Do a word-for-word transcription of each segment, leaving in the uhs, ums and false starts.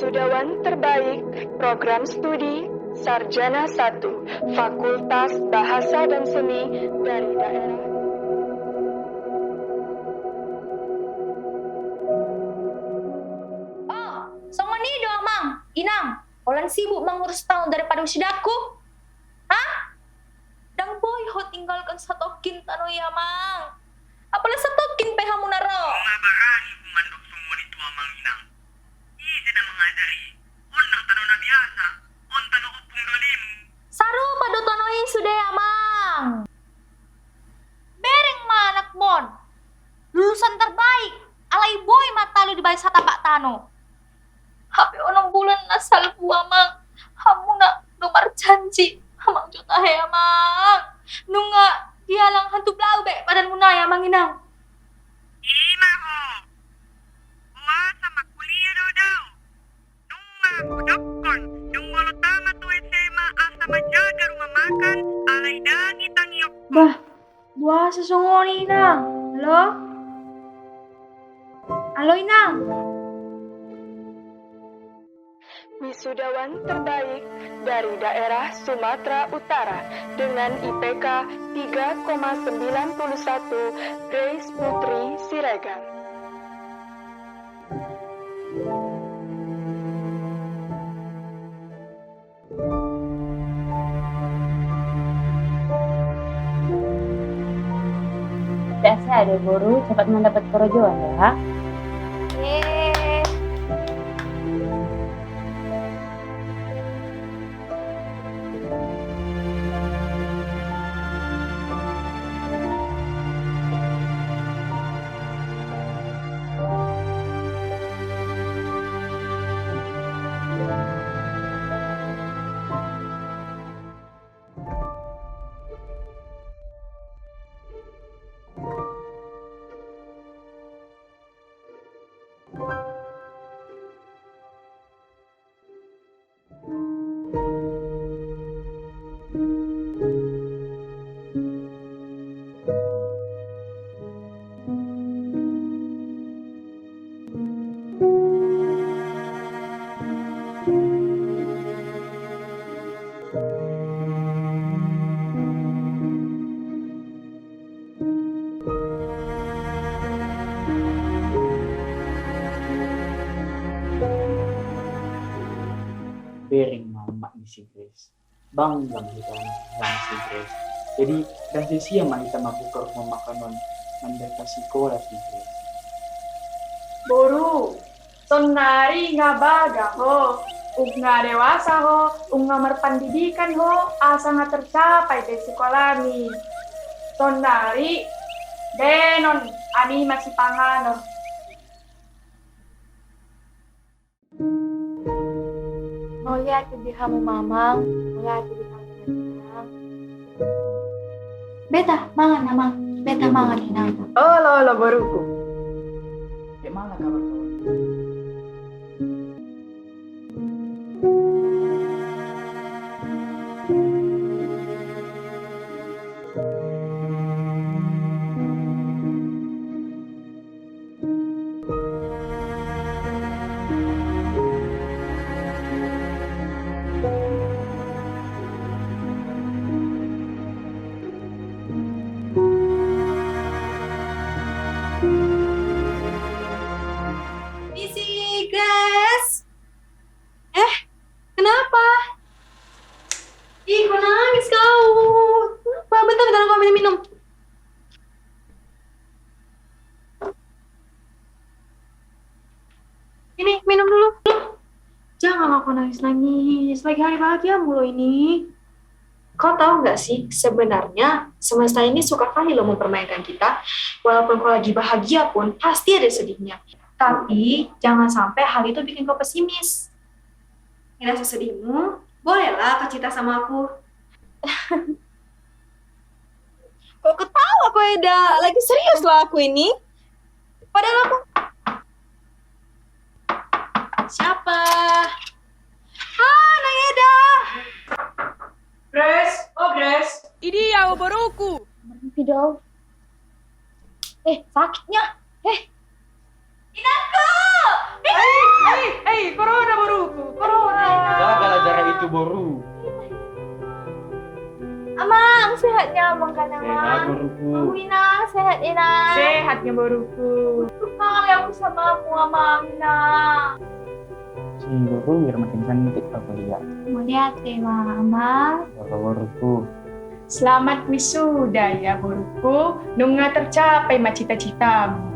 Wisudawan terbaik program studi Sarjana satu Fakultas Bahasa dan Seni dari daerah. Oh, songon i do, Amang, Inang. Holan sibuk mangurus tano daripada wisudaku. Hah? Ndang boi ho tinggalhon satongkin tano i, Amang. Apala satongkin pe hamu na ro. Nunga barani mandok songon i tu Amang, Inang. Ise na mangajari? On ndang tano na biasa. On tano ompung dolimu. Sarupa do tano i sude, Amang. Bereng ma anakmon. Lulusan terbaik. Alai boi ma talu dibaen satapak tano. Hape onom bulan na salpu, Amang. Hamu na do marjanji, Amang, jo tahe, Amang. Nunga dialang hantup lau be padanmuna i, Amang Inang. Ima ho. Boasa ma kuliah do dao? Nunga hudokkon, dung molo tamat ho S M A asa ma jaga rumah makan, alai ndang i tangiangkon. Bah, boasa songon i, Inang? Halo? Halo, Inang. Wisudawan terbaik dari daerah Sumatera Utara dengan I P K tiga koma sembilan puluh satu, Grace Putri Siregar. Sehat-sehat ya, Boru, cepat mendapat korojoan ya. Yeay. Bereng ma omak ni si Grace. Bangga ma hita nang si Grace. Jadi, ndang sia-sia ma hita mambuka rumah makan on mandapot sikola si Grace. Boru, sonari nga baga ho, unang nga dewasa ho, unang nga marpandidikan ho, asa nga tercapai be sikolami. Sonari, baenon anima sipanganon. Mauliate di hamu, Mamang. Mauliate di hamu, Inang. Beta mangan, Amang. Beta mangan, Inang. Olo, olo, boruku. Bagaimana kabar kau? Misi Grace. Eh, kenapa? Ih, kok nangis kau? Kenapa? Bentar, bentar, aku ambil minum. Ini, minum dulu. Jangan kau nangis-nangis. Lagi hari bahagiamu loh ini. Kau tahu nggak sih, sebenarnya semesta ini suka kali loh mempermainkan kita. Walaupun kau lagi bahagia pun, pasti ada sedihnya. Tapi, jangan sampai hal itu bikin kau pesimis. Rasa sedihmu, bolehlah kau cerita sama aku. Kok ketawa kau, Eda? Lagi serius loh aku ini. Padahal aku... Siapa? Ah, Nang Eda. Grace, oh Grace. Ini ya, boruku. Mimpi dong. Eh, sakitnya. Eh. Inangku! Inang! Hei, corona boruku, corona. Jaga lah jarak itu boru. Amang, sehat ya amang kan amang? Sehat boruku. Amang Inang, sehat Inang? Sehat ya boruku. Terkali aku sama aku amang Inang. Si boru biar makin cantik aku lihat. Mauliate ma amang. Jaga boruku. Selamat wisuda ya boruku, nunga tercapai ma cita-citamu.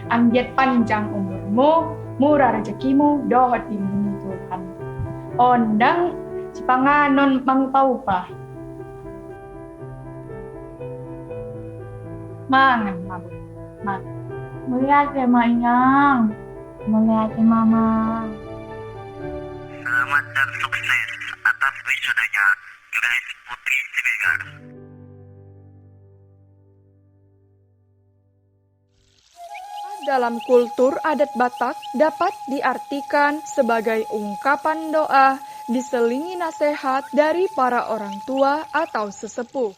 Anggiat panjang umurmu, murah rezekimu, dohot dilindungi Tuhan. Ondang sipanganon mangupa-upa. Mangan ma boru, mangan. Mauliate ma inang. Mauliate ma amang. Selamat dan sukses atas wisudanya Grace Putri Siregar. Dalam kultur adat Batak dapat diartikan sebagai ungkapan doa diselingi nasihat dari para orang tua atau sesepuh.